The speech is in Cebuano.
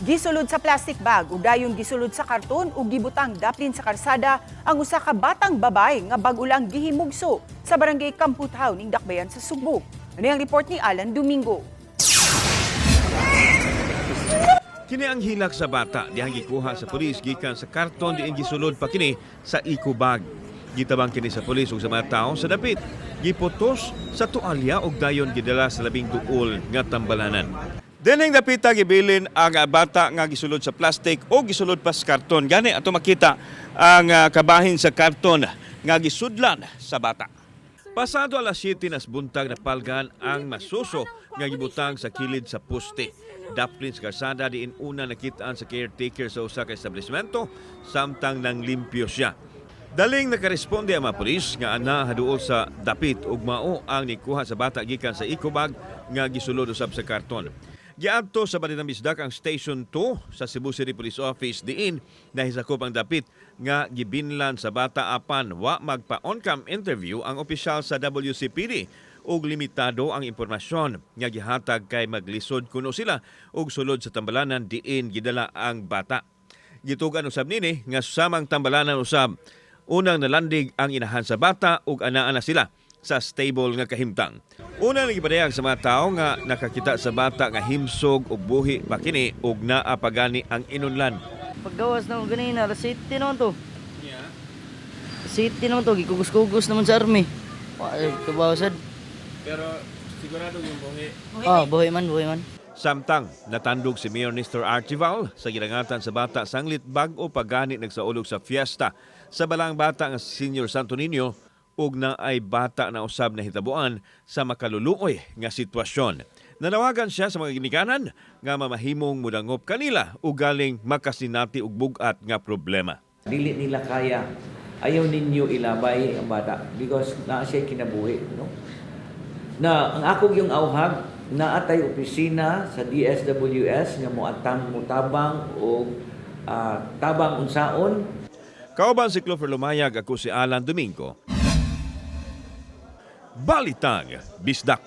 Gisulod sa plastic bag ug dayon gisulod sa karton ug gibutang daplin sa karsada ang usa ka batang babae nga bag-o lang gihimugso sa barangay Kamputhaw ning Dakbayan sa Sugbo. Ano ang report ni Alan Domingo? Kini ang hilak sa bata dihang gikuha sa pulis gikan sa karton diin gisulod pa kini sa eco bag. Gitabang kini sa pulis ug sa mga tawo sa dapit. Giputos sa tualya ug dayon gidala sa labing duol nga tambalanan. Dinhing dapita gibilin ang bata nga gisulod sa plastic o gisulod pa sa karton. Gani ato makita ang kabahin sa karton nga gisudlan sa bata. Pasado alas 7 nas buntag, napalgan ang masuso nga gibutang sa kilid sa poste. Daplin sa karsada diin una nakitaan sa caretaker sa usa ka establishmento samtang nanglimpyo siya. Daling nakaresponde ang mga pulis nga ana haduol sa dapit ug mao ang nikuha sa bata gikan sa eco bag nga gisulod usab sa karton. Giadto sa Balitang Bisdak ang Station 2 sa Cebu City Police Office diin nahisakop ang dapit nga gibinlan sa bata, apan wa magpa-on-cam interview ang opisyal sa WCPD ug limitado ang impormasyon nga gihatag kay maglisod kuno sila og sulod sa tambalanan diin gidala ang bata. Gitugan usab nini nga samang tambalanan usab unang nalandig ang inahan sa bata ug anaa na sila sa stable nga kahimtang. Una nang gipadayag sa mga tao nga nakakita sa bata nga himsog ug buhi pa kini ug naa pagani ang inunlan. Paggawas na ko ganina, alas 7 naman to. Yeah. 7 naman to, gikugos-kugos naman sa army. Ay, kabawasad. Pero sigurado yung buhi. Ah, buhay man, buhay man. Samtang natandog si Mayor Nestor Archival sa gilangatan sa bata sanglit bag-o pagani nagsaulog sa fiesta sa balang bata nga Senior Santo Niño ug naay bata na usab na hitabuan sa makaluluoy nga sitwasyon. Nanawagan siya sa mga ginikanan nga mamahimong mudangop kanila ug galing makasinati og bug-at nga problema. Dili nila kaya. Ayaw ninyo ilabay ang bata because naa siya kinabuhi, no? Na ang ako yung auhag, naa tay opisina sa DSWS nga moatang mutabang og tabang unsaon. Kauban si Clover Lumayag, ako si Alan Domingo. Balitang Bisdak.